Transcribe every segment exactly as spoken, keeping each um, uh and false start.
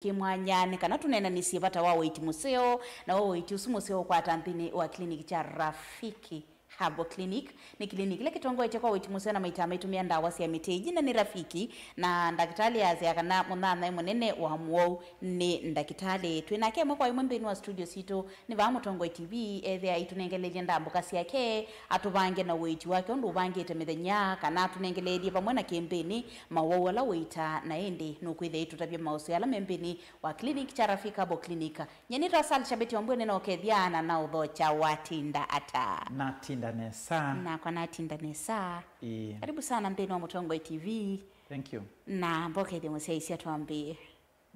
kĩmwanya nĩ kana tũneenanĩsye vata wa ũiiti mũseo, na ũiiti ũsu mũseo ũkwata nthĩnĩ wa clinic kya Rafiki Herbal Clinic. Nĩ clinic ĩla kĩtongoetye kwa ũiiti mũseo na maita maitũmĩa ndawa sya mĩtĩ ĩngĩ, na nĩ Rafiki, na ndakĩtalĩ asya kana mũnyanyae mũnene wa mũwau nĩ ndakĩtalĩ. Twĩ nake ĩmwe kwa ĩmwe nthĩnĩ wa studio sitũ. Nĩ vaa Mũtongoi T V ethĩa aitũnengeleelye ndambũka syake, atũvange na ũiiti wake ũndũ ũvangĩte mĩthenya, kana atũnengeleelye vamwe na kĩmbĩnĩ mawau ala ũiitaa, na ĩndĩ nũkwĩthĩa aitũtavya maũseo ala me nthĩnĩ wa clinic kya Rafiki Herbal Clinic. Nyie nĩtawa Sal Shabeti Wambua, nĩnaũkethya na naũthokya. Watinda ata? Natinda nesa. Nakwa natinda nesa. Ĩĩ. Karibu sana nthĩnĩ wa Mũtongoi T V. Thank you. Na mbokethya mũsyaĩĩsya twambĩĩe.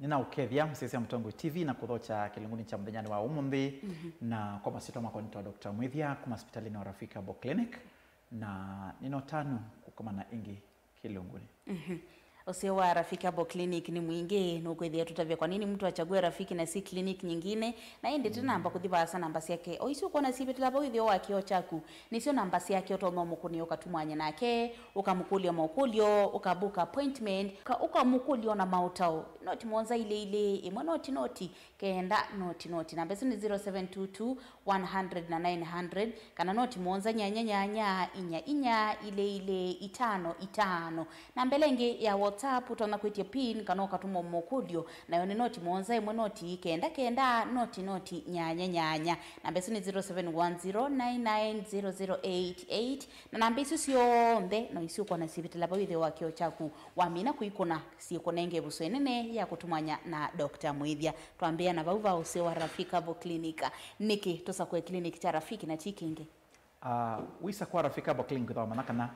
Nĩnaũkethya mũsyaĩĩsya Mũtongoi T V na kũthokya kĩlungunĩ kya mũthenyanĩ wa ũmũnthĩ, na kwa masyĩtwa makwa nĩtawa Doctor Mwĩthya kuma sipitalĩnĩ wa Rafiki Herbal Clinic, na nĩna ũtanu kũkomana ĩngĩ kĩlungunĩ. Ũseo wa Rafiki Herbal Clinic nĩ mwingĩ, nũkwĩthĩa tũtavya kwa nini mtu achague Rafiki na si clinic nyingine, na ĩndĩ tũnamba kũthi vaasa namba syake. O isu ũkwona syĩvĩtĩla vau ĩtheo wa kĩoo kyaku, nĩsyo namba syake ũtonya ũmũkũnĩa ũkatumwanya nake, ũkamũkũlya makũlyo, ũkabook appointment, ũka- ũkamũkũlya ona maũtao. Noti mũonza ilĩ ilĩ, ĩmwe noti noti, kenda noti noti. Namba ĩsu nĩ zero seven two two, one hundred na nine hundred, kana noti mũonza nyanya nyanya, inya inya, ilĩ ilĩ, itano itano. Namba ĩla ĩngĩ ya WhatsApp, ũtonya kwĩtya pin kana ũkatũma makũlyo, nayo nĩ noti mũonza ĩmwe noti kenda kenda, noti noti nyanya nyanya. Namba ĩsu nĩ zero seven one zero nine nine zero zero eight eight. Na namba isu syonthe no isu ũkwona syĩvĩtĩla vau ĩtheo wa kĩoo kyaku. Wamina kũikũna, syĩkũnenge ĩvuso ĩnene ya kũtumwanya na Doctor Mwĩthya. Twambĩĩa na vau va ũseo wa Rafiki Herbal Clinic. Nĩkĩ tũsakũe clinic kya Rafiki na ti kĩngĩ? Ah, wĩsa kwa Rafiki Herbal Clinic wĩthĩwa wamanya kana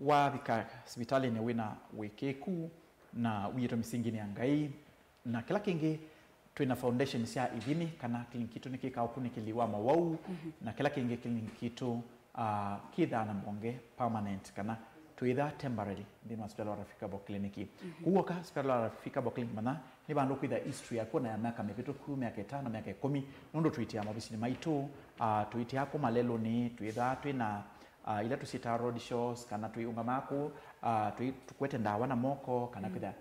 wavika sivitalĩnĩ wĩna wĩkĩĩku na wiĩtwe mĩsinginĩ ya Ngai, na kĩla kĩngĩ, twĩna foundation sya ithimi, kana clinic kitũ nĩkĩkaa ũkunĩkĩli wa mawau, na kĩla kĩngĩ, clinic kitũ, ah, kĩthaa na mbonge permanent, kana twĩthaa temporary nthĩnĩ wa sipitalĩ wa Rafiki Herbal Clinic. Kwoou oka sipitalĩ wa Rafiki Herbal Clinic, manya nĩ vandũ kwĩtha history yaku na ya myaka mĩvĩtũku, myaka ĩtano, myaka ĩkũmi, nũndũ tũitĩaa maovisinĩ maitũ, ah, tũitĩaa kũ malelũnĩ, twĩthaa twĩna, ah, ila tũsyĩtaa road shows, kana tũiũngamaa kũ, ah, tũi- tũkwete ndawa na moko, kana kwĩtha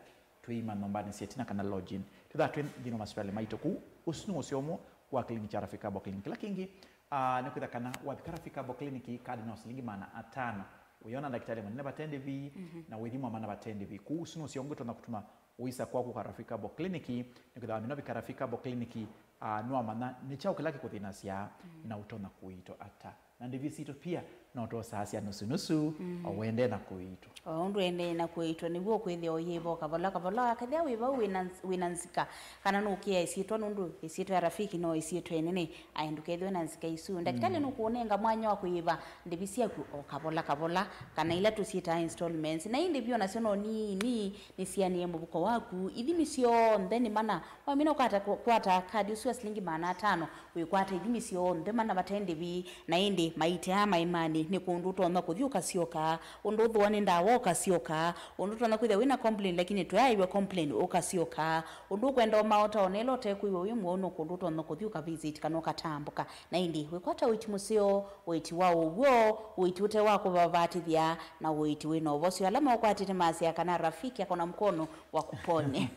twĩima nyũmbanĩ sya ĩtina kana lodging. Twĩthaa twĩ nthĩnĩ wa masivitalĩ maitũ kũu. Ũsu nĩ ũseo ũmwe wa clinic kya Rafiki Herbal Clinic. Kĩla kĩngĩ, ah, nĩ kwĩtha kana wavika Rafiki Herbal Clinic, kadi no silingi maana atano. Wĩona ndakĩtalĩ mũnene vate ndĩvi, na wĩthimwa mana vate ndĩvi. Kũu ũsu nĩ ũseo ũngĩ ũtonya kũtuma ũisa kwaku kwa Rafiki Herbal Clinic, nĩ kwĩtha wamina vika Rafiki Herbal Clinic, ah, nĩwamanya nĩ kyaũ kĩla kĩkũthĩnasya, na ũtonya kũiitwa ata. Na ndĩvi sitũ pia no twosaasya nusu nusu, o wende na kũiitwa. O ũndũ wende na kũiitwa, nĩw'o ũkwĩthĩa ũyĩva o kavola kavola. Akethĩa wĩ vau wĩna, wĩna nzika, kana nũkĩa ĩsyĩtwa, nũndũ ĩsyĩtwa ya Rafiki no ĩsyĩtwa ĩnene, aĩ ndũkethĩwe na nzika isu. Ndakĩtalĩ nũkũũnenga mwanya wa kũyĩva ndĩvi syaku o kavola kavola, kana ila tũsyĩtaa installments. Na ii ndĩvi o nasyo no nini, nĩsianĩe mũvuko waku. Ithimi syonthe nĩ mana. Wamina ũkwata, kwata kadi ũsu wa silingi maana atano, wĩkwata ithimi syonthe mana vate ndĩvi, na ĩndĩ maitĩaa maĩmanĩ, nĩ kũndũ ũtonya kũthi ũkasyoka, ũndũ ũthũa nĩ ndawa ũkasyoka, ũndũ ũtonya kwĩthĩa wĩna complain lakini tũyaaĩw'a complain ũkasyoka, ũndũ ũkwenda ũmaota ona ĩla ũtekwĩw'a wĩ mũwau, no kũndũ ũtonya kũthi ũkavisit kana ũkatambũka. Na ĩndĩ wĩkwata ũiiti mũseo, ũiiti wa ũw'o, ũiiti ũte wa kũvavatĩthya, na ũiiti wĩna ũvosyo. Ala maũkwatĩte masyaa kana Rafiki ako na mkono wa kũponya.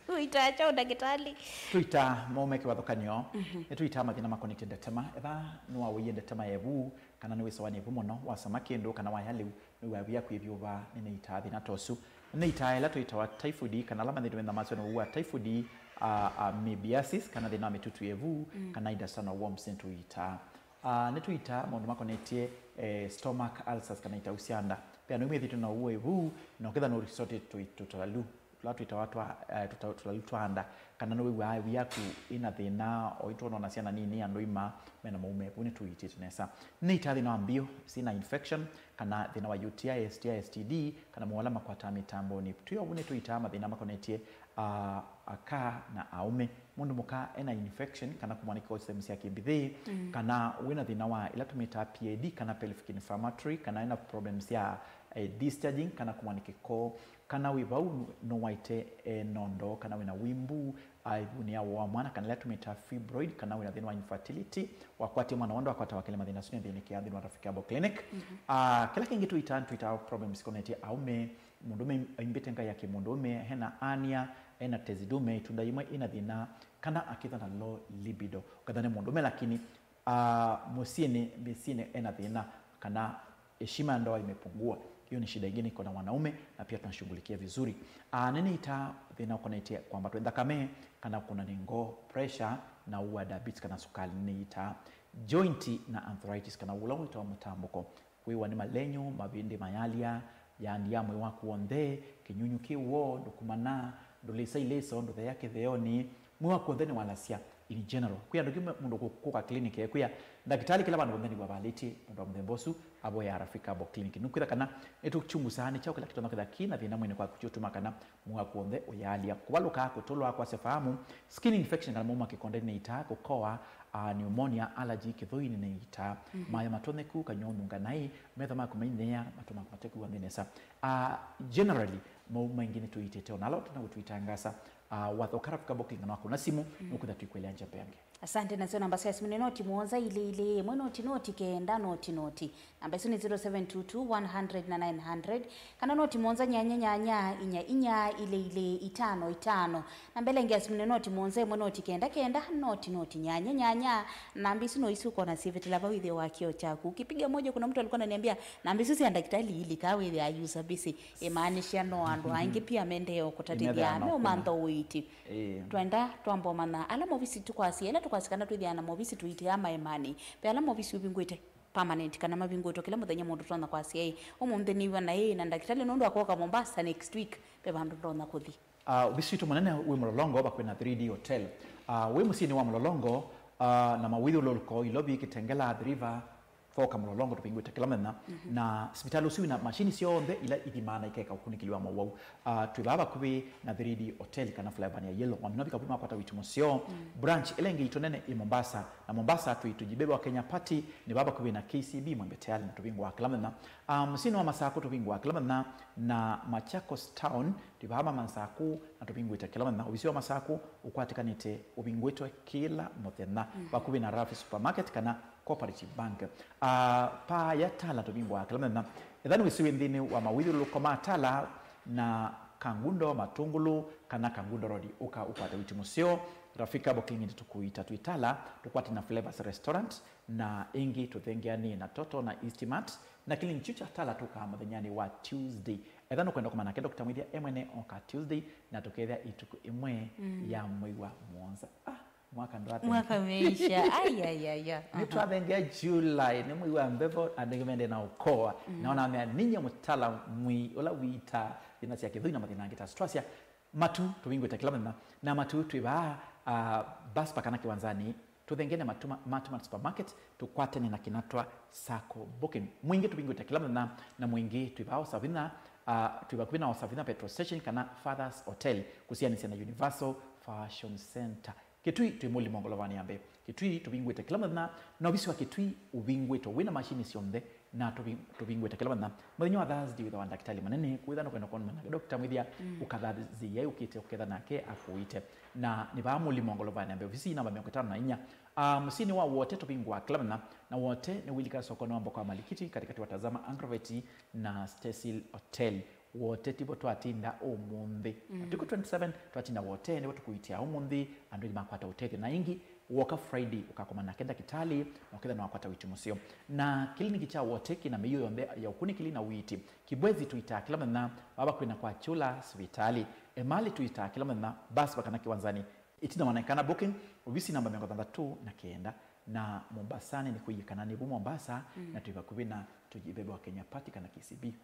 Tũitaa kyaũ ndakĩtalĩ? Tũitaa maũme kĩvathũkany'o. Nĩtũitaa mathĩna makonetye ndetema. Ethĩwa nĩwaũie ndetema ya ĩvu, kana nĩwĩsũanĩa ĩvu mũno, wasama kĩndũ, kana waya lĩu, nĩwĩw'a via kwĩvyũva, nĩnĩitaa thĩna ta ũsu. Nĩnĩitaa ĩla tũitawa typhoid, kana ala methĩĩtwe mena maswĩ na ũwau wa typhoid, a, amoebiasis, kana thĩna wa mĩtutu ya ĩvu, kana intestinal worms nĩtũitaa. Ah, nĩtũitaa maũndũ makonetye, eh, stomach ulcers kana itau sya nda. Ve andũ aingĩ methĩĩtwe na ũwau wa ĩvu, na ũkethĩa nũresortĩte tũi-, tũtalalu tũla twĩtawa twa, eh, tũta-, tũtalalu twa nda, kana nĩwĩw'aa ĩvu yaku ĩna thĩna, o itwona ona syana nini, andũ aima mena maũme, vau nĩtũiitĩte nesa. Nĩitaa thĩna wa mbio syĩna infection, kana thĩna wa U T I, S T I, S T D, kana mawau ala makwataa mĩtambonĩ. Twĩ o vau nĩtũitaa mathĩna makonetye, ah, aka na aũme. Mũndũ mũka ena infection kana kũmwanĩkĩwa system sya kĩmbithĩ, kana wĩna thĩna wa ĩla tũmĩtaa P I D kana pelvic inflammatory, kana ena problems ya, eh, discharging kana kũmwanĩkĩko, kana wĩ vau nũ-, nũwaĩte, eh, nondo, kana wĩna wimbu, ah, ĩvunĩ ya wa mwana, kana ĩla tũmĩtaa fibroid, kana wĩna thĩna wa infertility, wakwatie mwana wonde wakwata wa kelĩ, mathĩna asu nĩthĩnĩkĩaa nthĩnĩ wa Rafiki Herbal Clinic. Ah, kĩla kĩngĩ tũitaa, tũitaa problems ikonetye aũme, mũndũme aimbĩte ngai ya kĩmũndũme, hena hernia, ena tezi dume, ĩtunda yĩmwe ĩna thĩna, kana akĩthwa na low libido. Ũkethwa nĩ mũndũme lakini, ah, mũsyĩnĩ, mĩsyĩnĩ ena thĩna, kana heshima ya ndoa imepungua. Hiyo ni shida ingine iko na wanaume na pia tunashughulikia vizuri. Ah, nĩ nĩitaa thĩna ũkonetye kwambatwa nthakame, kana kũna nĩ ngoo, pressure, na ũu wa diabetes kana sukali nĩ nĩitaa. Joint na arthritis kana ũla wĩtawa mũtambũko. Kwĩwa nĩ malenyũ, mavĩndĩ mayalya, yandi ya mwĩĩ waku w'onthe, kĩnyunyu kĩ woo, ndũkumana, ndũlĩsa ilĩso, ndũtheea kĩtheonĩ, mwĩĩ waku w'onthe nĩwalasya. In general, kwĩ andũ kĩmwe mũndũ kũ- kũka clinic ekwĩa, ndakĩtalĩ kĩla vandũ vonthe nĩw'o valĩtye mũndũ wa mũthemba ũsu avoya Rafika Herbal Clinic. Nũkwĩtha kana nĩtũchungusaa nĩ kyaũ kĩla kĩtonya kwĩtha kĩ na thĩna mwĩnĩ kwaku kĩũtuma kana mwĩĩ waku w'onthe ũyalya. Kũvalũka, kũtũlwa, kwasya faamu, skin infection kana mauma kĩkonde nĩ ita, kũkoa, ah, pneumonia, allergy, kĩthũinĩ nĩ ita, mayo matonyeku, kanyũa ũnunga naĩ, metho maku mainea, matũ maku matekwĩwa nthĩ nesa. Ah, generally, mau maingĩ nĩtũitĩte ona ala tũna gũtwĩtangaasa. Ah, wathoka Rafika Herbal Clinic na wakũna simũ, nũkwĩtha tũikwelea njambe yange. Asante. Nasyo namba sya simũ nĩ noti mũonza ilĩ ilĩ ĩmwe noti noti kenda noti noti. Namba isu nĩ zero seven two two one hundred na nine hundred, kana noti mũonza nyanya nyanya inya inya ilĩ ilĩ itano itano. Namba ĩla ĩngĩ ya simũ nĩ noti mũonza ĩmwe noti kenda kenda noti noti nyanya nyanya. Namba isu no isu ũkona syĩvĩtĩla vau ĩtheo wa kĩo kyaku. Ukipiga moja, kuna mtu alikuwa ananiambia, namba isu sya ndakitali ili kaa wĩthĩa yusa busy. Imaanisha no andũ angĩ pia mendee kũtatĩthya, meũmantha ũiiti. Ĩĩ. Twenda twamba ũmanya ala movisi tũkwasya, ĩla tũkwasya kana twĩthĩaa na movisi tũitĩaa maemanĩ. Ve ala movisi ũvingũĩte permanent kana mavingũĩtwe kĩla mũthenya mũndũ tonya kwasya, ĩ, ũmũnthĩ nĩw'a na ĩ na ndakĩtalĩ nũndũ akoka Mombasa next week, ve vandũ ndonya kũthi. Ah, ovisi witũ mũnene wĩ Mlolongo vakuvĩ na three D Hotel. Ah, wĩ mũsyĩnĩ wa Mlolongo, ah, na mawĩthyũlũlũko, Ilovi, Kitengela, Athi River, Thoka, Mlolongo tũvingũĩte kĩla mũthenya. Na sivitalĩ ũsu wĩna mashini syonthe ila ithimaa na ikeka ũkunĩkĩli wa mowau. Ah, twĩ vaa vakuvĩ na three D Hotel kana flyover ya Yellow. Wamina ũvika vu nĩwakwata wĩti mũseo. Branch ĩla ĩngĩ yitũ nene ĩ Mombasa. Na Mombasa twĩ Tujibebe wa Kenya Party, nĩ vaa vakuvĩ na K C B Mwembe Tayari na tũvingũaa kĩla mũthenya. Ah, mũsyĩnĩ wa Masaku tũvingũaa kĩla mũthenya, na Machakos Town twĩ vaa Masaku na tũvingũĩte kĩla mũthenya. Ovisi wa Masaku ũkwatĩkanĩte ũvingũĩtwe kĩla mũthenya. Vakuvĩ na Rafi Supermarket kana Cooperative Bank. Ah, paa ya Tala tũvingũaa kĩla mũthenya. Ethĩwa nĩwĩsĩ wĩ nthĩnĩ wa mawĩthyũlũlũko ma Tala na Kangundo, Matũngũlũ, kana Kangundo Road, ũka ũkwate wĩti mũseo. Rafika Herbal Clinic tũkũita twĩ Tala, tũkwate na Flavors Restaurant, na ĩngĩ tũthengeanĩe na Toto na Eastmart, na clinic kyu kya Tala tũkaa mũthenyanĩ wa Tuesday. Ethĩwa nũkwenda kũmanya nake Doctor Mwĩthya e mwene oka Tuesday, na tũkethĩa ĩtukũ ĩmwe ya mwei wa mũonza. Ah, mwaka ndwathenga. Mwaka umeisha. Ai, ai, ai, ai. Nĩtwathengea July, nĩ mwei wa mbevo, andũ aingĩ mendee na ũkoa. Na ona mea ninye mũtala mwi, ũla wĩitaa thĩna sya kĩthũi na mathĩna angĩ ta asu. Twasya Matu tũvingũĩte kĩla mũthenya, na Matu twĩ vaa, ah, bus park kana kĩwanzanĩ, tũthengene Matu ma-, Matu Mart Supermarket, tũkwatene na kĩnatwa Sacco Booking. Mwingĩ tũvingũĩte kĩla mũthenya, na Mwingĩ twĩ vaa Osavinya, ah, twĩ vakuvĩ na Osavinya Petrol Station kana Father's Hotel, kũsianĩsya na Universal Fashion Center. Kitui twĩ Mũlimo ngolovanĩ ya mbee. Kitui tũvingũĩte kĩla mũthenya, na ovisi wa Kitui ũvingũĩtwe wĩna mashini syonthe, na tũvi-, tũvingũĩte kĩla mũthenya. Mũthenya wa Thursday wĩthawa ndakĩtalĩ mũnene, kwĩtha nũkwenda kwonana nake Doctor Mwĩthya, ũkathathĩĩai ũkĩte ũketha nake akũĩte. Na nĩ vaa Mũlimo ngolovanĩ ya mbee, ovisi namba mĩongo ĩtano na inya. Ah, mũsyĩnĩ wa Wote tũvingũaa kĩla mũthenya, na Wote nĩ ũilika sokonĩ wa Mboka wa Malikiti, katĩkatĩ wa Tazama Agrovet na Cecil Hotel. Wote tivo twatinda ũmũnthĩ. Matukũ twenty-seven twatinda Wote, nĩvo tũkũitia ũmũnthĩ, andũ aingĩ makwata ũtethyo. Na ĩngĩ, woka Friday, ũkakoma nake ndakĩtalĩ, na ũketha nĩwakwata wĩti mũseo. Na kĩliniki kya Wote kĩna mĩio yonthe ya ũkunĩkĩli na ũiiti. Kibwezi tũitaa kĩla mũthenya, vaa vakuvĩ na kwa Kyũla sivitalĩ. Emali tũitaa kĩla mũthenya, basi vakana kĩwanzanĩ. Ĩtina wa Naikana Booking, ovisi namba mĩongo thanthatũ na kenda, na Mombasani nĩ kũiĩ kana nĩ vu Mombasa, na twĩ vakuvĩ na Tujibebe wa Kenya Party kana K C B.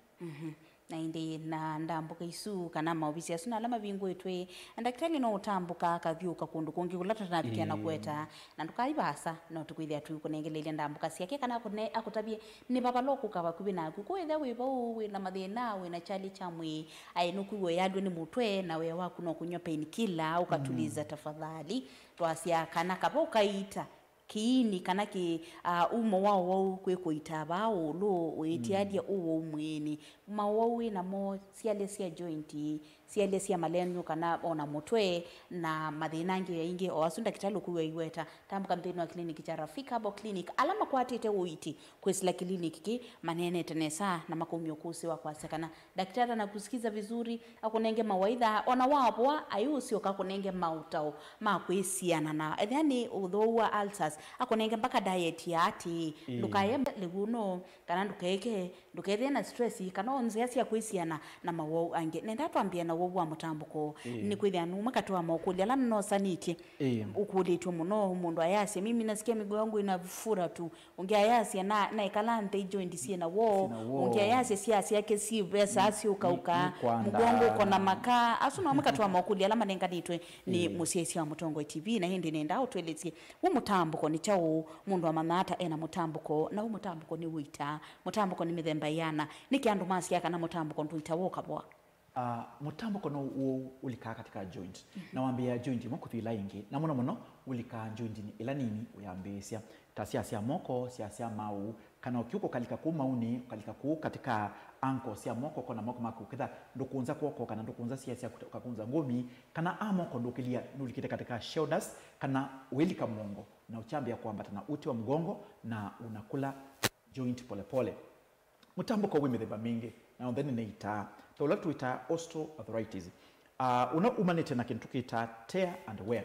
Na ĩndĩ na ndambũka isu kana maovisi asu na ala mavingũĩtwe, na ndakĩtalĩ no ũtambũka akathiũka kũndũ kũngĩ kũla tũtanavikia na kũeta, na ndũkai vaasa, no tũkwĩthĩa tũikũnengeleelya ndambũka syake kana akũne-, akũtavye nĩ vavala ũkũka vakuvĩ naku. Kwĩthĩa wĩ vau, wĩ na mathĩna, wĩ na kyalĩ kya mwĩĩ, aĩ nũkwĩw'a ũyalw'e nĩ mũtwe, na wĩa waku no kũnywa painkiller, ũkatuliza tafadhali. Twasya kana kava ũkaita, kĩini kana kĩ, ah, umo wa ũwau kwĩ kũitaa vaa ũũlũ, ũĩtĩalya ũwau mwĩĩnĩ. Maũwau wĩ namo, syalĩ sya joint, Sialya sya malenyu kana ona mũtwe na mathĩna angĩ aingĩ o asu ndakĩtalĩ ũkwĩw'a aiweta, tambũka nthĩnĩ wa clinic kya Rafika Herbal Clinic. Ala makwatĩte ũiiti kwĩsĩla clinic kĩ maneenete nesa na makaumya ũkũsĩ wa kwasya kana ndakĩtalĩ anakusikiza vizuri, akũnenge mawaitha, ona wavoa, aiũsyoka akũnenge maũtao ma kwĩsiana na ethĩa nĩ ũthũu wa ulcers, akũnenge mpaka diet ya atĩĩ, ndũkaye lĩguno, kana ndũkeke, ndũkethĩe na stress, kana o nzĩa sya kwĩsiana na mawau angĩ. Nenda twambĩe na wau wa mũtambũko. Nĩ kwĩthĩa nũmwe katĩ wa maũkũlyo ala nĩnosanĩtye ũkũlĩtw'e mũno, mũndũ ayasya, "Mimi nasikia miguu yangu inafura tu." Ũngĩ ayasya, "Na naekala nthĩ, joint syĩ na woo." Ũngĩ ayasya, "Siaa syake syĩ vesa, syũkaũka, mũgongo ũko na makaa." Asu no amwe katĩ wa maũkũlyo ala manenganĩtwe nĩ mũsyaĩĩsya wa Mũtongoi T V, na ĩndĩ nenda ũtwelesye, wĩ mũtambũko nĩ kyaũ? Mũndũ amanya ata ena mũtambũko? Na wĩ mũtambũko nĩ ũitaa? Mũtambũko nĩ mĩthemba ĩana? Nĩkĩ andũ masyaa kana mũtambũko ndũitawa ũkavoa? Ah, mũtambũko no ũũ ũlikaa katika joint. Na wambĩĩa joint ĩmwe kũthi ĩla ĩngĩ. Na mũno mũno ũlikaa jointinĩ ĩla nini ũyambĩĩsya. Ta siaa sya moko, siaa sya maũ, kana ũkiũka ũkalika kũu maũnĩ, ũkalika kũu katika ankle sya moko, ũkona moko maku, ketha ndũkũnza kw'oko, kana ndũkũnza siaa syaku, ũkakũnza ngũmi, kana a moko ndũkĩlia nũlikĩte katika shoulders, kana ũilika mũongo, na ũkyambĩa kwambata na uti wa mgongo, na unakula joint polepole. Mũtambũko wĩ mĩthemba mingĩ, na onthe nĩ nĩitaa. Ta ũla twĩtaa osteoarthritis. Ah, ũna umanĩte na kĩndũ tũkĩtaa tear and wear.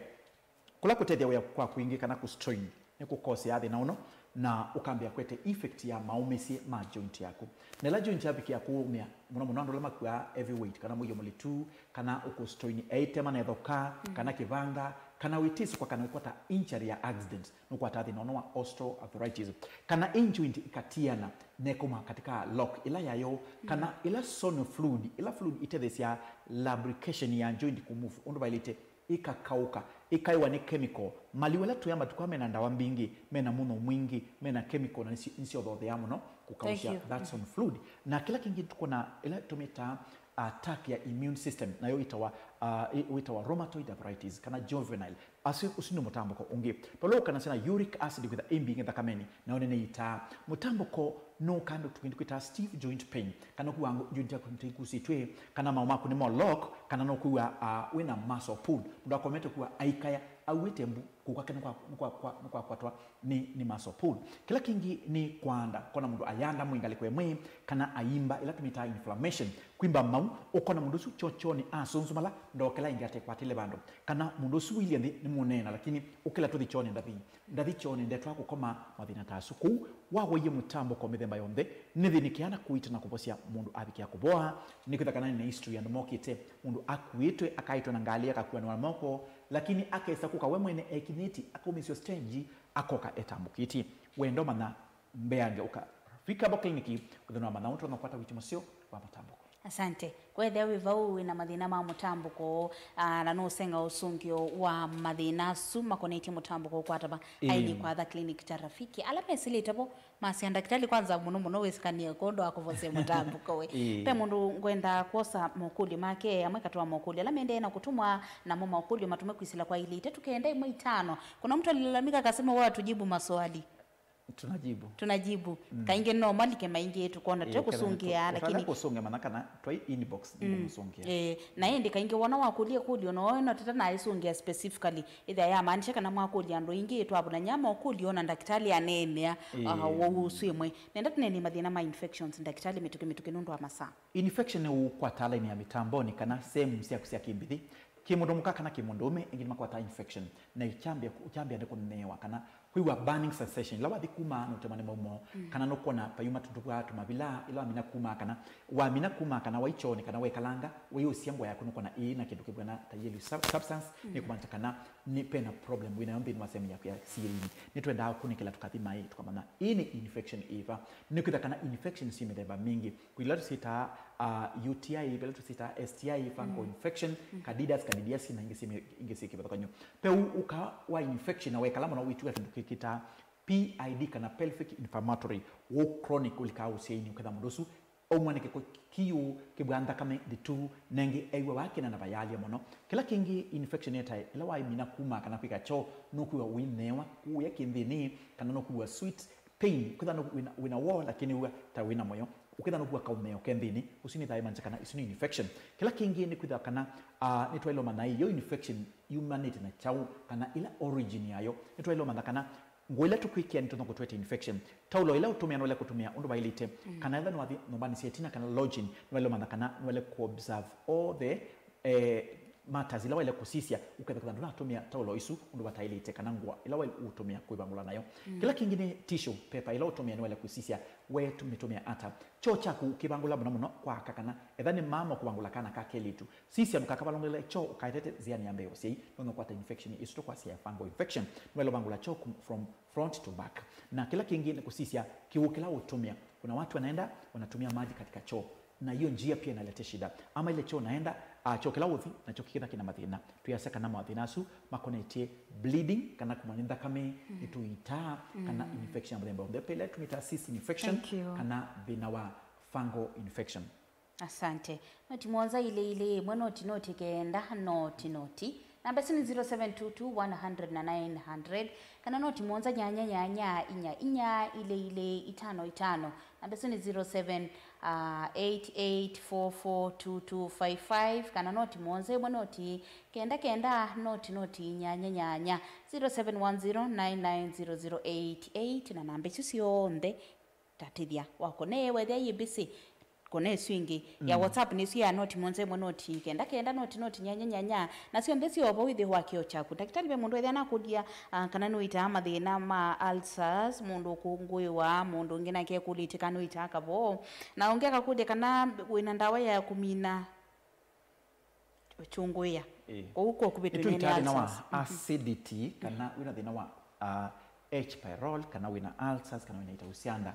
Kũla kũtethya wĩa kwa kwingĩ kana kũstrain nĩ kũkosea thĩna ũno, na ũkambĩa kwete effect ya maũmĩsye ma joint yaku. Na ĩla joint yavikĩa kũũmĩa, mũno mũno andũ ala makuaa heavy weight, kana mũio mũlitu, kana ũkũstrain eitema na ĩthoka, kana kĩvanga, kana wĩtĩsũkwa, kana wĩkwata injury ya accident, nũkwataa thĩna ũno wa osteoarthritis. Kana ĩ joint ĩkatiana na ĩkauma katika lock ĩla yayo, kana ĩla zone fluid, ĩla fluid ĩtetheesya lubrication ya joint kũmove ũndũ vaĩlĩte, ĩkakaũka, ĩkaĩwa nĩ chemical. Maliu ala tũya matukũ aa mena ndawa mbingĩ, mena mũnyũ mwingĩ, mena chemical, na nĩsyo- nĩsyothotheaa mũno kũkaũsya that zone fluid. Na kĩla kĩngĩ tũkona ĩla tũmĩtaa attack ya immune system, nayo ĩtawa, uh, ĩ- wĩtawa rheumatoid arthritis kana juvenile. Asu, ũsu nĩ mũtambũko ũngĩ. Palo ũkanasya na uric acid kwĩtha ĩ mbingĩ thakamenĩ, nayo nĩ nĩitaa. Mũtambũko nũka andũ tũkĩndũ kwĩtaa stiff joint pain, kana kuwa joint yaku nĩtaikusĩtw'e, kana maũ maku nĩ mo lock, kana no kwĩw'a, ah, wĩna muscle pull. Mũndũ akomete kuwa aikaya, auĩte mbu, kũka nĩkwakwatwa nĩ, nĩ muscle pull. Kĩla kĩngĩ nĩ kwanda, kona mũndũ ayanda mwĩ ngalĩko ĩmwe, kana ayimba, ĩla tũmĩtaa inflammation, kwimba mau, ũkona mũndũ ũsu chochoni asũnzũmala, ndokela ĩngĩ atekwatĩle vandũ. Kana mũndũ ũsu ũilye nthĩ nĩ mũneena, lakini ũkĩla tũthi chooni ndathi. Ndathi chooni ndetwa kũkoma, mathĩna ta asu. Kũu, wawaie mũtambũko mĩthemba yonthe, nĩthĩnĩkĩaa na kũita na kũvosya mũndũ avikĩa kũvoa, nĩkwĩtha kana nĩ na history andũ mokĩte, mũndũ akuĩtwe, akaĩtwe na ngalĩ, akakuanwa na moko, lakini akesa kũka we mwene ekinyĩti, akaumĩsyo stage, akoka etambũkĩtye. Wenda ũmanya mbeange ũka Rafika Herbal Clinic, ũthĩna wa mathaũ, tũnakwata wĩti mũseo wa mũtambũko. Asante. Kwethĩa wĩ vau wĩna mathĩna ma mũtambũko, ah, na nũsenga ũsũngĩo wa mathĩna asu makonetye mũtambũko ũkwata va, aini kwatha clinic ta Rafiki. Ala mesĩlĩte vo, masya ndakĩtalĩ kwanza mũno mũno wĩsĩkanie kwondũ wa kũvosya mũtambũko we. Ĩĩ. Pe mũndũ ngwenda kwosa mokũlyo make, amwe katĩ wa mokũlyo ala mendee na kũtũmwa namo mokũlyo matume kwĩsĩla kwa ilĩ itatũ kenda ĩmwe itano. Kuna mtu alilalamika akasema wewe hatujibu maswali. Tunajibu. Tunajibu. Kaingĩ no malike maingĩ tũkona tũte kũsũngĩa, lakini kũsũngĩa mana kana twai inbox nĩ kũmũsũngĩa. Eh, na ĩndĩ kaingĩ wona wakũlya ĩkũlyo no no tata na ĩsũngĩa specifically. Ĩthĩa yamaanisha kana mwakũlya andũ aingĩ twavũna nyama ũkũlyo na ndakĩtalĩ aneenea, ah, wou ũsu ĩmwe. Nenda tũneenye mathĩna ma infections ndakĩtalĩ mĩtũkĩ mĩtũkĩ nũndũ wa masaa. Infection nĩ ũkwata laini ya mĩtamboni kana sehemu syaku sya kĩmbithi. Kĩmũndũ mũka kana kĩmũndũũme, ĩngĩ nĩmakwataa infection, na ikyambĩa, ikyambĩa nĩ kũneewa kana kwĩw'a burning sensation ĩla wathi kuma na ũtema nĩ maumo, kana nũkwona payuma tũndũ twa tũmavila ĩla wamina kuma, kana wamina kuma, kana wai chooni, kana wekalanga wĩyũsya ngoo yaku nũkwona ĩĩ na kĩndũ kĩvw'ana ta yellow sub- substance, nĩ kũmaanisha kana nĩ pena problem wĩnayo nthĩnĩ wa sehemu yaku ya sirini. Nĩtwendaa kũnĩkĩla tũkathima ĩ tũkamanya ĩĩ nĩ infection ĩva. Nĩkwĩtha kana infection syĩ mĩthemba mingĩ. Kwĩ ila tũsyĩtaa, ah, U T I, ila tũsyĩtaa S T I, fungal infection, candidas, candidiasis, na ingĩ syĩ mi- ingĩ syĩ kĩvathũkany'o. Pe ũu ũka wa infection na wekala mũno wĩtw'ĩka kĩndũ kĩkĩtaa P I D kana pelvic inflammatory, wũ chronic ũlikaa ũsyainĩ ũketha mũndũ ũsu aumwa nĩ kĩko kĩũ, kĩvw'a nthakame ndĩtu, na ĩngĩ ew'a wakĩna na vayalya mũno. Kĩla kĩngĩ infection yetae ĩla waimina kuma kana kwĩka choo, nũkwĩwa ũineewa kũya kĩnthĩnĩ, kana nũkwĩwa sweet pain, kwĩtha nũ- wĩna, wĩna woo lakini wĩw'a ta wĩna mũyo. Ũkethĩa nũkua kaũmeo ke nthĩnĩ, ũsu nĩ thayũ manza kana isu nĩ infection. Kĩla kĩngĩ nĩ kwĩthĩa kana, ah, nĩtwaĩle ũmanya ĩ, yo infection yumanĩte na kyaũ, kana ĩla origin yayo. Nĩtwaĩle ũmanya kana nguo ila tũkwĩkĩa nĩtonya kũtũete infection. Taulo ila ũtũmĩa nĩwaĩle kũtũmĩa ũndũ vaĩlĩte, mm, kana ĩla nĩwathi nyũmbanĩ sya ĩtina kana lodging, nĩwaĩle ũmanya kana nĩwaĩle kũ observe all the, eh, matters ila waĩle kũsisya, ũkethĩa kana ndũnatũmĩa taulo isu ũndũ vataĩlĩte, kana ngũa ĩla waĩle ũtũmĩa kwĩvangũla nayo. Mm. Kĩla kĩngĩ nĩ tissue paper ĩla ũtũmĩa nĩwaĩle kũsisya we tũmĩtũmĩa ata. Kyoo kyaku ũkĩvangũla mũno mũno kwa aka kana etha nĩ mama ũkũvangũla kana ka kelĩtu. Sisya ndũkakavalũngĩle kyoo ũkaetete nzĩanĩ ya mbee ya ũsyai, nĩwona ũkwata infection ĩsu tũkwasya ya fungal infection. Nĩwaĩle ũvangũla kyoo kum-, from front to back. Na kĩla kĩngĩ nĩ kũsisya kĩw'ũ kĩla ũtũmĩa. Kuna watu wanaenda wanatumia maji katika choo. Na hiyo njia pia inaleta shida. Ama ile choo unaenda, ah, choo kĩla ũthi, nakyo kĩkĩtha kĩna mathĩna. Twĩasya kana mathĩna asu makonetye bleeding, kana kumwa nĩ nthakame, mm, nĩ tũitaa, kana, mm, infection ya mũthemba ũmwe. Pele tũmĩtaa cyst infection, thank you, kana thĩna wa fungal infection. Asante. Noti mũonza ilĩ ilĩ ĩmwe noti noti kenda noti noti. Namba ĩsu nĩ zero seven two two one hundred na nine hundred, kana noti mũonza nyanya nyanya inya inya ilĩ ilĩ itano itano. Namba ĩsu nĩ zero seven eight eight four four two two five five, kana noti mũonza ĩmwe noti kenda kenda noti noti nyanya nyanya, zero seven one zero nine nine zero zero eight eight, na namba isu syonthe tatĩthya wakũne wethĩa yĩ busy. Kũne ĩsu ĩngĩ ya, mm, WhatsApp nĩsu ya noti mũonza ĩmwe noti kenda kenda noti noti nyanya nyanya, na syonthe syovo wĩthĩe wa kĩo kyaku. Ndakĩtalĩ ve mũndũ ethĩa nakũlya, ah, kana nũitaa mathĩna ma ulcers, mũndũ ũkũngũĩwa, mũndũ ũngĩ nake ekũlĩtye kana nũitaa kavoo, na ũngĩ akakũlya kana wĩna ndawa ya kũmina chũngũĩa. Ĩĩ. Kwoou kwa kũvĩtw'e nĩ ulcers. Nĩtwĩtaa thĩna wa, mhm, acidity, kana wĩna thĩna wa, ah, H. pylori, kana wĩna ulcers, kana wĩna itau sya nda.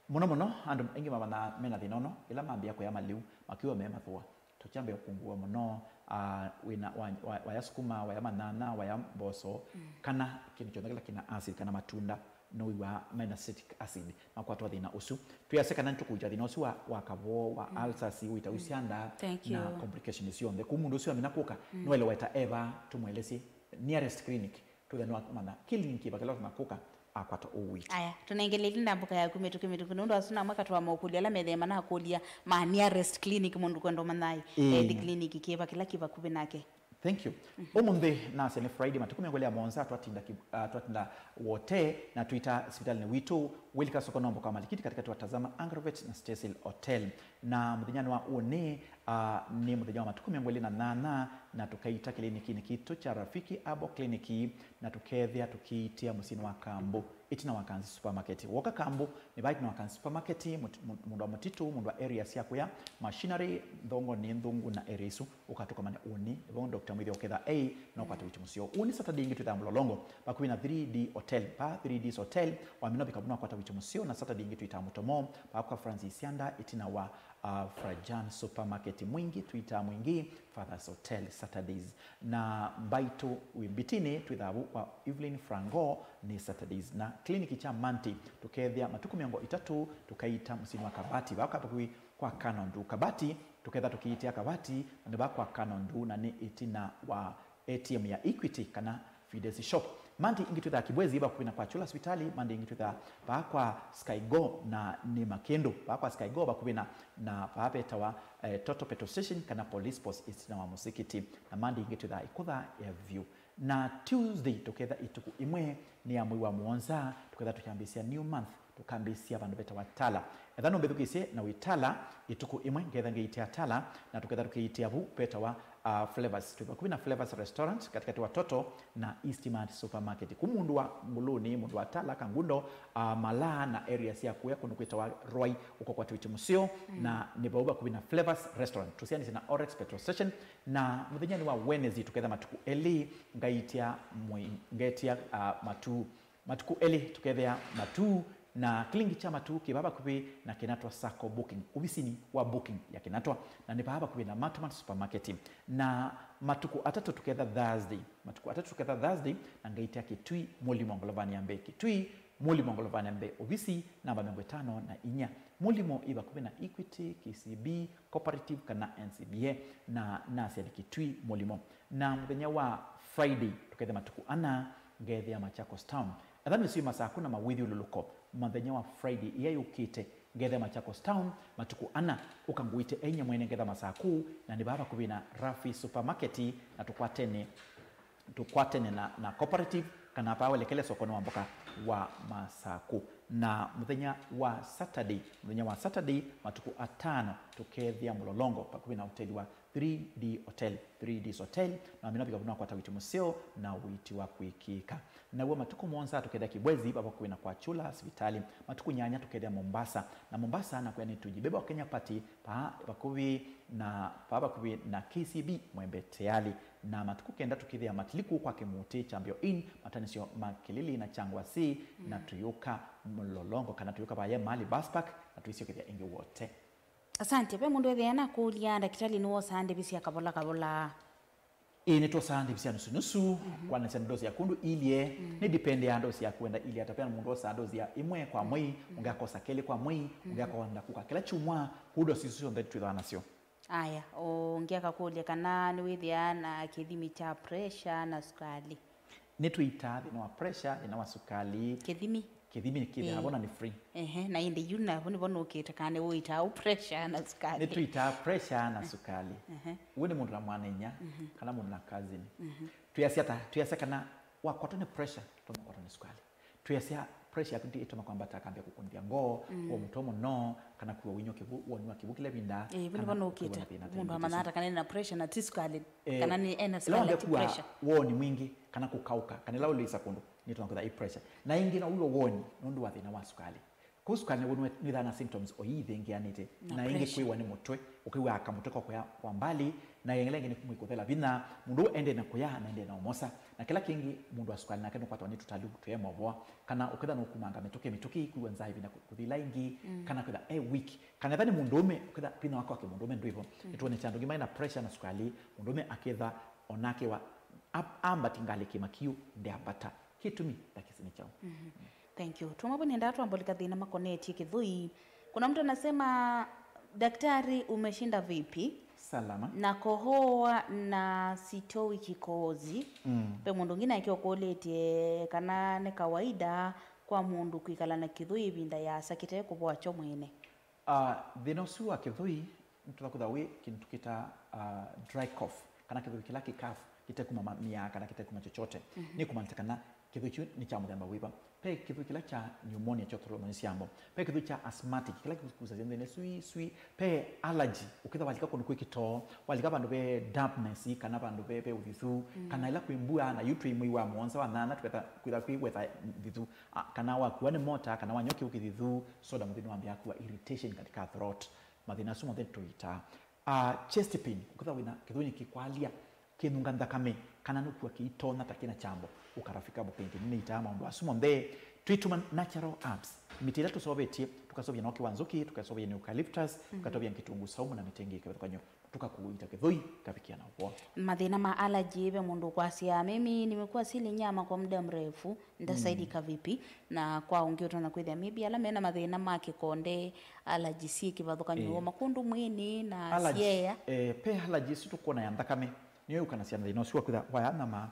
Mũno mũno, andũ aingĩ mamanyaa mena thĩna ũno ĩla mambĩĩa kũya malĩu, makiwa me mathũa. Tũkyambĩĩa kũngũa mũno, ah, wĩna wa, wa, waya sukuma, waya manyanya, waya mboso, mm, kana kĩndũ kyonthe kĩla kĩna acid, kana matunda. Nũiw'aa mena citric acid makwatwa thĩna ũsu. Twĩasya kana nĩtũkũuta thĩna ũsu wa, wa kavoo, wa, mm, ulcers, ũitau, mm, sya nda, thank you, na complications syonthe. Kũu mũndũ ũsu amina kũka, mm, nĩwaĩle weta eva, tũmũelesye nearest clinic, twĩthe nĩwamanya clinic ĩva kĩla tũna kũka akwata ũu witũ. Aya, tũnengele ĩlinda mboka yaku mĩtũkĩ mĩtũkĩ, nũndũ asu namwe katwa mokũlyo ala methema nakũlya ma nearest clinic, mũndũ kwenda ũmanya ĩ, ĩĩ, health clinic kĩva kĩla kĩ vakuvĩ nake. Thank you. Mhm. Ũmũnthĩ nasya nĩ Friday, matukũ mĩongo ĩlĩ na mũonza twatinda ki-, ah, twatinda Wote, na twĩta sivitalĩnĩ witũ, Wilika soko nombo kwa malikiti katikati wa Tazama Agrovet na Stacyl Hotel. Na mũthenyanĩ wa ũnĩ, ah, nĩ mũthenya wa matukũ mĩongo ĩlĩ na nyanya, na tũkaita kĩlinikinĩ kitũ kya Rafiki Herbal Clinic, na tũkethĩa tũkĩitĩa mũsyĩnĩ wa Kambu. Ĩtina wa Kanzi Supermarket. Woka Kambu, nĩ vaa ĩtina wa Kanzi Supermarket, mũt-, mũ-, mũndũ wa mũtitũ, mũndũ wa area sya kũya, machinery, nthongo nĩ nthũngu na area isu, ũkatũkomane ũnĩ, nĩvo Doctor Mwĩthĩ ũketha ei, na ũkwate wĩti mũseo. Ũnĩ Saturday ĩngĩ twĩthaa Mlolongo, vakuvĩ na three D Hotel. Pa three D's Hotel, wamina vika vau na ũkwata wĩti mũseo, na Saturday ĩngĩ twĩtaa Mũtomo, pa kwa Francis Sianda, ĩtina wa, uh, Frajan Supermarket. Mwingi, twĩtaa Mwingi, Father's Hotel Saturdays. Na Mbaitũ wĩ Mbitinĩ twĩthaa vu kwa Evelyn Frango nĩ Saturdays. Na kliniki kya Manti tũkethĩa matukũ mĩongo ĩtatũ, tũkaita mũsyĩnĩ wa Kavati, vaa kwa vakuvĩ kwa Kanondu. Kavati tũketha tũkĩitĩa Kavati, na nĩ vaa kwa Kanondu, na nĩ ĩtina wa A T M ya Equity kana Fidesi Shop. Manti ĩngĩ twĩthaa Kibwezi vakuvĩ na kwa Chula Sipitali, Manti ĩngĩ twĩthaa vaa kwa Skygo na nĩ Makĩndũ. Vaa kwa Skygo vakuvĩ na, na vaa vetawa, eh, Total Petrol Station kana Police Post ĩtina wa mũsikiti. Na Manti ĩngĩ twĩthaa ĩkũtha ya vyũ. Na Tuesday tũketha ĩtukũ ĩmwe nĩ ya mwei wa mũonza, tũketha tũkyambĩĩsya new month, tũkambĩĩsya vandũ vetawa Tala. Etha nũmbĩthukĩĩsye na wĩ Tala, ĩtukũ ĩmwe ngetha ngĩitĩa Tala, na tũketha tũkĩitĩa vu vetawa, uh, Flavors. Twĩ vakuvĩ na Flavors Restaurant, katikati wa Toto na Eastmart Supermarket. Kũu mũndũ wa Nguluni, mũndũ wa Tala, Kangundo, uh, Malaa na area sya kũya kũndũ kwĩtawa Rwai, ũkokwata wĩti mũseo, mm, na nĩ vau vakuvĩ na Flavors Restaurant. Tũsianĩsye na Orex Petrol Station, na mũthenyanĩ wa Wednesday tũketha matukũ elĩ, ngaitĩa mwĩ-, ngetĩa, uh, Matuu. Matukũ elĩ tũkethĩa Matuu, na kĩlingi kya Matuu kĩ vaa vakuvĩ na Kinatwa Sacco Booking, ovisinĩ wa booking ya Kinatwa, na nĩ vaa vakuvĩ na Matuman Supermarket. Na matukũ atatũ tũketha Thursday, matukũ atatũ tũketha Thursday, na ngaitĩa Kitui Mũlimo ngolovanĩ ya mbee, Kitui Mũlimo ngolovanĩ ya mbee, ovisi namba mĩongo ĩtano na inya. Mũlimo ĩ vakuvĩ na Equity, K C B, Cooperative kana N C B A, na nasya nĩ Kitui Mũlimo. Na mũthenya wa Friday tũkethĩa matukũ ana, ngethĩa Machakos Town. Etha nĩsĩ masaku na mawĩthyũlũlũko, mũthenya wa Friday ĩya yũkĩte, Ngethe Machakos Town, matukũ ana, ũka ngũĩte einya mwene ngetha Masaku, na nĩ vaa vakuvĩ na Rafi Supermarket, na tũkwatene, tũkwatene na, na cooperative, kana vaa welekele sokonĩ wa mboka wa Masaku. Na mũthenya wa Saturday, mũthenya wa Saturday, matukũ atano, tũkethĩa Mlolongo, vakuvĩ na hoteli wa three D Hotel, three Ds Hotel, na wamina vika vuna kwata witi mũseo na witi wa kwĩkĩka. Naw'o matukũ mũonza tũkethĩa Kibwezi, vava vakuvĩ na kwa Chula sivitali. Matukũ nyanya tũkethĩa Mombasa. Na Mombasa nakwĩa nĩ Tujibeba wa Kenya Party, vaa vakuvĩ na, vaa vakuvĩ na K C B Mwembe Tayari. Na matukũ kenda tũkethĩa Matiliku kwa Kĩmũtĩ cha Mbio Inn, matanisyo ma Kĩlili na Changwa C, na tũyũka Mlolongo, kana tũyũka vaya Mali Bus Park, na tũisyokethĩa ĩngĩ wote. Asante. Ve mũndũ ethĩa na kũlya, ndakĩtalĩ nĩwosaa ndĩvi sya kavola kavola? Ĩĩ, nĩtwosaa ndĩvi sya nusu nusu, kwanĩsya ndosi ya kundu ilye. Nĩ depend ya ndosi ya kwenda ilye ata. Ve mũndũ wosaa ndosi ya ĩmwe kwa mwei, ũngĩ akosa kelĩ kwa mwei, ũngĩ akonda kuka kĩla kyumwa. Kũu ndosi isu syonthe twĩthwa nasyo. Aya, ũngĩ akakũlya kana nĩwĩthĩaa na kĩthimi kya pressure na sukali? Nĩtũitaa thĩna wa pressure, thĩna wa sukali. Kĩthimi? Kĩthimi kĩthĩawa vo na nĩ free. Ehe, na ĩndĩ yu navo nĩvo nũkĩte kana nĩwĩtaa ũ pressure na sukali? Nĩtũitaa pressure na sukali. Ehe. Ũũ nĩ mũndũ na mwana-inyia, kana mũndũ na cousin. Twĩasya ta, twĩasya kana wakwatwa nĩ pressure, tũmakwatwa nĩ sukali. Twĩasya pressure yaku ĩtoma kwambata, akambia kũkũnthya ngoo, kũwa mũtwe mũno, kana kũwa wĩnywa kĩvu, woni wa kĩvu kĩla ĩvinda, ĩĩ, vu nĩvo nũkĩte. Mũndũ amanyaa ata kana ena pressure na ti sukali, eh, kana nĩ ena sukali na ti pressure. Woni mwingĩ, kana kũkaũka, kana ĩla ũlĩsa kũndũ, nĩtona kwĩtha ĩ pressure. Na ĩngĩ no wĩw'e woni nũndũ wa thĩna wa sukali. Kũu sukali nĩw'o nĩwĩthaa na symptoms o ii ithĩngĩanĩte. Na ĩngĩ pressure. Kwĩw'a nĩ mũtwe, ũkĩw'a kamũtwe kakwea kwa mbali, na ĩla ĩngĩ nĩ mwĩĩ kũthela vinya, mũndũ ũũ endee na kũya, na endee na ũmosa. Na kĩla kĩngĩ, mũndũ wa sukali nake nũkwatwa nĩ tũtalũ tũe movoa, kana ũketha nũkumanga mĩtũkĩ mĩtũkĩ, kwĩw'a nzaa ĩvinda kũthi ĩla ĩngĩ, kana kwĩtha e weak. Kana ethwa nĩ mũndũũme, ũketha vinya wake wa kĩmũndũũme ndwĩvo. Nĩtwonete andũ angĩ maĩ na pressure na sukali, mũndũũme aketha onake wa, a-, ambati ngalĩ kĩmakiũ, ndeambata. Kĩtumi, ndakĩsĩ nĩ kyaũ? Thank you. Tuma vau nĩendaa twambũlika thĩna makonetye kĩthũi. Kuna mtu anasema, "Daktari, umeshinda vipi?" Salama. Nakohoa na sitoi kikohozi. Ve mũndũ ũngĩ nake ũkũlĩtye kana nĩ kawaida kwa mũndũ kwĩkala na kĩthũi ĩvinda yĩasa kĩte kũvoa kyo mwene. Ah, thĩna ũsu wa kĩthũi, nĩtũla kwĩtha wĩ kĩndũ tũkĩtaa, ah, dry cough, kana kĩthũi kĩla kĩkavu, kĩtekuma ma-, mĩaa, kana kĩtekuma chochote. Nĩ kũmaanisya kana kĩthũi kyu nĩ kya mũthemba wĩva. Ve kĩthũi kĩla kya pneumonia, kya ũthũrũmo nĩ syambo. Ve kĩthũi kya asthmatic, kĩla kĩkusasya nthĩnĩ swi, swi. Ve allergy, ũkĩtha walika kũndũ kwĩ kĩtoo, walika vandũ ve dampness, kana vandũ ve, ve ũthithu, kana ĩla kwĩ mbua, na yu twĩ mwei wa mũonza, wa nyanya, twetha, kwĩtha kwĩ weather nthithu, a, kana wakua nĩ mota, kana wanywa kĩu kĩthithu, soda mũthĩnĩ wambĩa kua, irritation katika throat. Mathĩna asu monthe tũitaa. Ah, chest pain, ũketha wĩna kĩthũi nĩkĩkwalya, kĩnunga nthakame, kana nũkua kĩitonya ta kĩna kyambo, ũkarafika bũkĩngĩ nĩnĩitaa maũndũ asu monthe. Twĩtũma natural herbs, mĩtĩ ĩla tũseũvĩtye, tũkaseũvya na ũkĩ wa nzũkĩ, tũkaseũvya na eucalyptus, tũkaseũvya kitunguu saumu na mĩtĩ ĩngĩ ĩkĩvathũkany'o, tũkakũita kĩthũi kavikĩa na ũvoo. Mathĩna ma allergy, ve mũndũ ũkwasya, "Mimi nimekuwa sili nyama kwa muda mrefu." Ndasaidika vipi? Na kwa ũngĩ ũtonya kwĩthĩa maybe ala mena mathĩna ma kĩkonde, allergy syĩ kĩvathũkany'o, makũndũ mwĩĩnĩ na allergy, syeea. Eh, pe allergy isu tũkwona ya nthakame, nĩyo yũkanasya na thĩna ũsu wa kwĩtha waya nyama,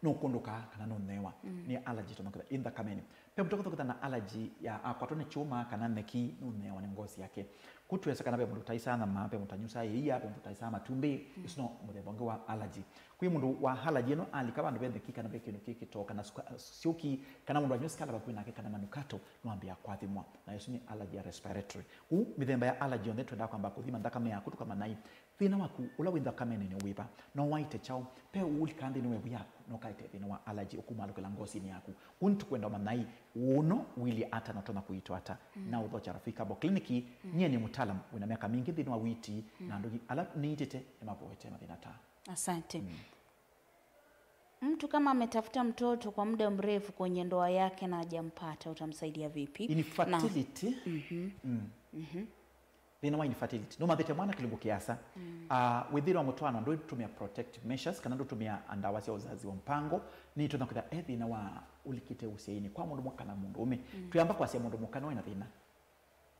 nũkũndũka kana nũnyewa. Nĩ allergy tũma kwĩtha ĩ nthakamenĩ. Pe mũndũ ũkethwa kwĩtha na allergy ya akwatwa nĩ kyũma kana nyeki, nũnyewa nĩ ngosi yake. Kũu twĩasya kana ve mũndũ ũtaisaa nyama, ve mũndũ ũtanyusaa ĩia, ve mũndũ ũtaisaa matumbĩ, isu no mũthemba ũngĩ wa allergy. Kwĩ mũndũ wa allergy ĩno alika vandũ ve nyeki kana ve kĩndũ kĩ kĩtoo kana suka-, syũki, kana mũndũ anywa sikala vakuvĩ nake kana manukato, no ambĩa kwathimwa. Na ĩsu nĩ allergy ya respiratory. Kũu mĩthemba ya allergy yonthe twendaa kwamba kũthima nthakame yaku tũkamanya ĩ, thĩna waku ũla wĩ nthakamenĩ nĩ wĩva, no waĩte kyaũ, pe ũũlika nthĩnĩ wa ĩvu yaku, no kaĩte thĩna wa allergy ũkumalũkĩla ngosinĩ yaku. Kũu nĩtũkwenda ũmanya ĩ, ũno ũilyĩ ata na ũtonya kũiitwa ata. Na ũthokya Rafika Herbal Clinic, nyie nĩ mũtaalamu wĩna myaka mingĩ nthĩnĩ wa ũiiti, na andũ ala nĩiitĩte nĩmavoete mathĩna ta. Asante. Mtu kama ametafuta mtoto kwa muda mrefu kwenye ndoa yake na hajampata, utamsaidia vipi? Infertility. Thĩna wa infertility. Nũmathĩte mwana kĩlungu kĩasa. Ah, wĩ thĩna wa mũtwaano, ndũtũmĩa protective measures, kana ndũtũmĩa ndawa sya uzazi wa mpango, nĩtũna kwĩtha e thĩna wa ũlikĩte ũsyainĩ kwa mũndũ mũka na mũndũ ũme. Twĩamba kwasya mũndũ mũka no ena thĩna.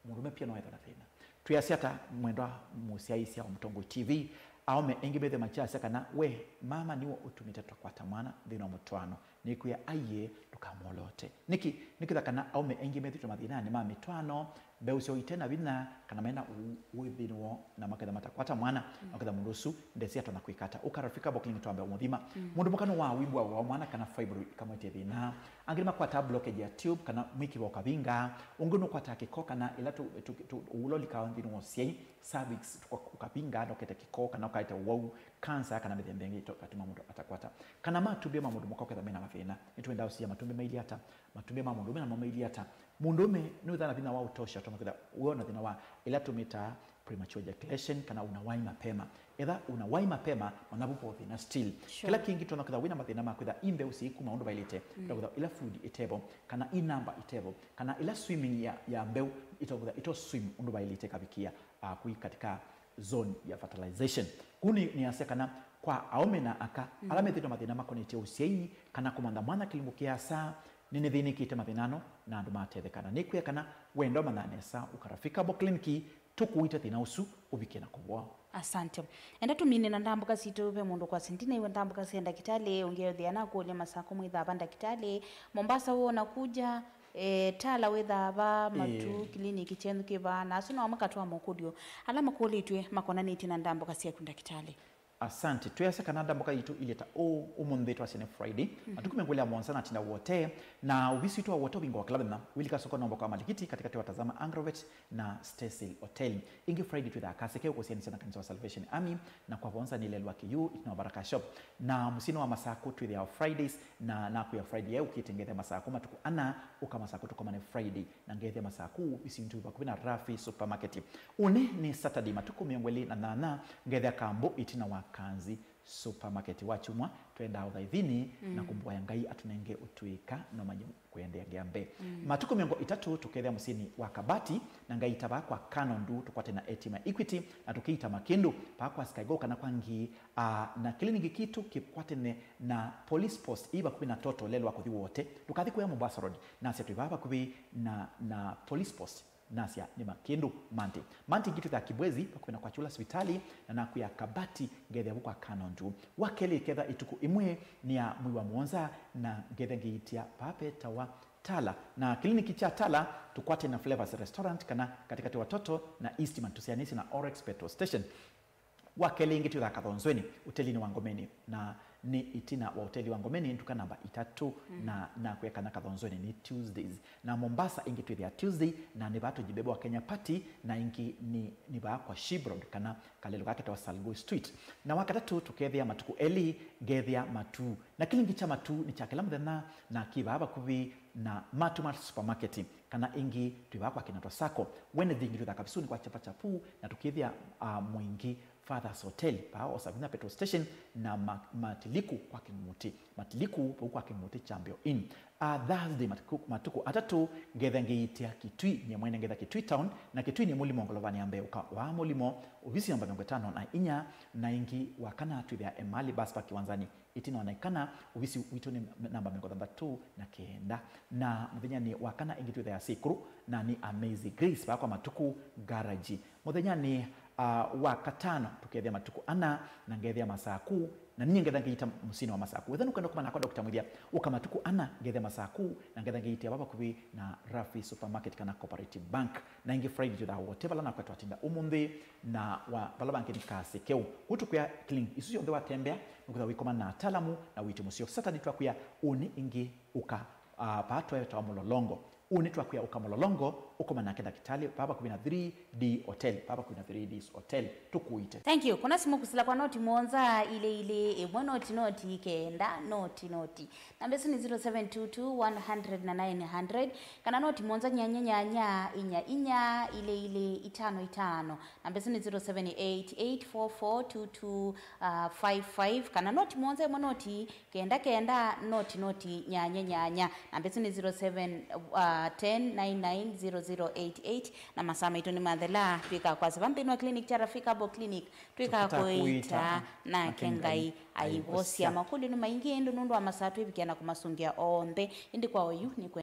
Mũndũme pia no ethwe na thĩna. Twĩasya ata, mwendwa mũsyaĩĩsya wa Mũtongoi T V, aũme aingĩ methĩwa makyasya kana we mama nĩwe ũtumĩte twakwata mwana nthĩnĩ wa mũtwaano. Nĩkwĩa aiee, ndũkamwoloote. Nĩkĩ? Nĩkĩtha kana aũme aingĩ methĩĩtwe mathĩnanĩ ma mĩtwaano, mbeũ syoo ite na vinya, kana mena ũu ũĩ nthĩnĩ woo, na maketha matakwata mwana, maketha mũndũ ũsu ndesĩ atonya kwĩka ata. Ũka Rafika Booking twambe ũmũthima. Mũndũ mũka nĩwawĩmbwa wa mwana kana fibroid ĩkamwetya thĩna. Angĩ nĩmakwataa blockage ya tube kana mwĩkĩvo ũkavinga. Ũngĩ nũkwataa kĩko kana ĩla tũ- tũ- tũ- ũw'o ũla ũlikawa nthĩnĩ wa ũsyai, cervix, tũka- ũkavinga na ũkete kĩko kana ũkaete ũwau, cancer kana mĩthemba ĩngĩ ĩto- ĩkatuma mũndũ atakwata. Kana matumbĩ ma mũndũ mũka ũketha mena mathĩna. Nĩtwendaa ũsia matumbĩ mailyĩ ata, matumbĩ ma mũndũũme namo mailyĩ ata. Mũndũũme nĩwĩthaa na thĩna wa ũtosha, tondũ kwĩtha wĩona thĩna wa ĩla tũmĩtaa premature ejaculation kana unawai mapema. Etha unawai mapema, manavu po thĩna still. Sure. Kĩla kĩngĩ tũtonya kwĩtha wĩna mathĩna ma kwĩtha i mbeũ syĩikuma ũndũ vaĩlĩte, mm, kwĩtha ĩla fluid ĩtevo, kana i namba itevo, kana ĩla swimming ya, ya mbeũ itonya kwĩtha ito swim ũndũ vaĩlĩte kavikia, uh, kui katika zone ya fertilization. Kuu nĩ, nĩasya kana kwa aũme na aka, mm, ala methĩtwe mathĩna makonetye ũsyai kana kũmantha mwana kĩlungu kĩasa, nĩnĩthĩnĩkĩte mathĩna ano na andũ matetheka. Na nĩkwĩa kana wenda ũmanya nesa, ũka Rafika Booking Clinic, tũkũite thĩna ũsu ũvike na kũvoa. Asante. Enda tũmine na ndambũka sitũ, ve mũndũ kwa sindi naiwe ndambũka sya ndakĩtalĩ, ũngĩ ũthĩa na kũlya Masakũ mwĩthaa va ndakĩtalĩ, Mombasa wona kuja, eh, Tala wĩthaa va, Matu, eh, kiliniki kyenyu kĩva, na asu nao makatwa mokũlyo ala makũlĩtw'e makonanĩtye na ndambũka syaku ndakĩtalĩ. Asante. Twĩasya kana ndambũka yitũ ilye ta ũũ, ũmũnthĩ twasya nĩ Friday. Mhm. Matukũ mĩongo ĩlĩ na mũonza natinda Wote, na ovisi witũ wa Wote ũvingũwa kĩla mũthenya. Wilika soko nomba kwa malikiti katikati wa Tazama Agrovet na Stesil Hotel. Ĩngĩ Friday twĩthaa Kaseke ũkũsyanisya na kanisa wa Salvation Army, na kwa vonza nĩ lelwa Kĩyũ itina wa Baraka Shop. Na mũsyĩnĩ wa Masakũ twĩthĩawa Fridays, na nakwĩa Friday yaĩ ũkĩte ngethĩa Masakũ matukũ ana, ũka Masakũ tũkomane Friday. Na ngethĩa Masakũ ovisi witũ vakuvĩ na Rafi Supermarket. Ũnĩ nĩ Saturday, matukũ mĩongo ĩlĩ na nyanya, ngethĩa Kambũ itina wa Kanzi Supermarket. Wakyumwa twendaa ũthaithinĩ, mm, na kũmboya Ngai atũnenge ũtũĩka na ũmanyi kũendeea mbee. Mm. Matukũ mĩongo ĩtatũ tũkethĩa mũsyĩnĩ wa Kabati, na ngaita vaa kwa Kanondu tũkwate na A T M ya Equity, na tũkĩita Makĩndũ vaa kwa Skygo kana kwa Ngii, ah, na kĩliniki kitũ kĩkwatene na police post ĩ vakuvĩ na Total lelwa kũthi Wote. Ndũkathi kũya Mombasa Road, nasya twĩ vaa vakuvĩ na, na police post. Nasya nĩ Makĩndũ Manti. Manti ĩngĩ twĩthaa Kibwezi, vakuvĩ na kwa Chula sivitali, na nakwĩa Kabati, ngethĩa vu kwa Kanondu. Wa kelĩ ĩketha ĩtukũ ĩmwe nĩ ya mwei wa mũonza, na ngethĩa ngĩitia vaa vetawa Tala. Na kĩliniki kya Tala tũkwate na Flavors Restaurant kana katikati wa Total na Eastman, tũsyaanĩsye na Orex Petrol Station. Wa kelĩ ĩngĩ twĩthaa Kathonzweni, ũtelinĩ wa Ngomeni, na nĩ ĩtina wa ũteli wa Ngomeni, nduka namba itatũ, mm, na, na kwekana Kathonzweni nĩ Tuesdays. Na Mombasa ĩngĩ twĩthĩa Tuesday, na nĩ vaa tũjibeba wa Kenya Party, na ĩngĩ nĩ, nĩ vaa kwa Shibroad kana kalelo kake ta wa Salgo Street. Na wa katatũ tũkethĩa matukũ elĩ, ngethĩa Matu. Na kĩlingi kya Matu nĩ kya kĩla mũthenya, na kĩ vaa vakuvĩ na Matu Mart Supermarket, kana ĩngĩ twĩ vaa kwa Kinato Sacco. Wednesday ĩngĩ twĩthaa Kavisuni kwa Chapa Chapu, na tũkethĩa, ah, Mwingi Father's Hotel, vaa Osavina Petrol Station, na ma- Matiliku kwa Kĩng'uti. Matiliku vau kwa Kĩng'uti Champion Inn. A Thursday matukũ, matukũ atatũ, ngetha ngĩitia Kitui, nyie mwene ngetha Kitui Town, na Kitui nĩ Mũlimo ngolovanĩ ya mbee ũka wa Mũlimo, ovisi namba mĩongo ĩtano na inya, na ĩngĩ wa kana twĩthĩa Emali Bus Park kĩwanzanĩ ĩtina wa Naikana, ovisi witũ nĩ namba mĩongo thanthatũ na kenda. Na mũthenyanĩ wa kana ĩngĩ twĩthĩa Sikuru, na nĩ Amazing Grace, vaa kwa Matuku Garage. Mũthenyanĩ, ah, wa katano tũkethĩa matukũ ana, na ngethĩa Masaku, na ninyie ngetha ngĩita mũsyĩnĩ wa Masaku. Wetha nũkwenda kũmanya kwa Doctor Mwĩthya, ũka matukũ ana, ngethĩa Masaku, na ngetha ngĩitia vaa vakuvĩ na Rafi Supermarket kana Cooperative Bank. Na ĩngĩ Friday twĩthaa Wote vala nakwa twatinda ũmũnthĩ, na wa vala vangĩ nĩ Kasikeu. Kũu tũkwĩa clinic isu syonthe watembea, nũkwĩtha wĩkomana na ataalamu na wĩtĩ mũseo. Saturday twakwĩa ũnĩ ĩngĩ ũka, ah, vaa twetawa Mũlolongo. Ũnĩ twakwĩa ũka Mũlolongo, ũkoma nake ndakĩtalĩ, vaa vakuvĩ na three D Hotel, vaa vakuvĩ na three Ds Hotel, tũkũite. Thank you. Kũna simũ kũsila kwa noti mũonza ilĩ ilĩ ĩmwe noti noti kenda noti noti. Namba ĩsu nĩ zero seven two two one hundred na nine hundred, kana noti mũonza nyanya nyanya inya inya ilĩ ilĩ itano itano. Namba ĩsu nĩ zero seven eight eight four four two two five five, kana noti mũonza ĩmwe noti kenda kenda noti noti nyanya nyanya. Namba ĩsu nĩ zero seven, uh, ten nine nine zero zero eight eight. Na masaa maitũ nĩmathela, twĩkaa kwasya va nthĩnĩ wa clinic kya Rafika Herbal Clinic, twĩkaa kũĩta, nake Ngai aivosya. Makũlyo nĩ maingĩ, ĩndĩ nũndũ wa masaa twĩvikĩa na kũmasũngĩa onthe, ĩndĩ kwa oyu nĩ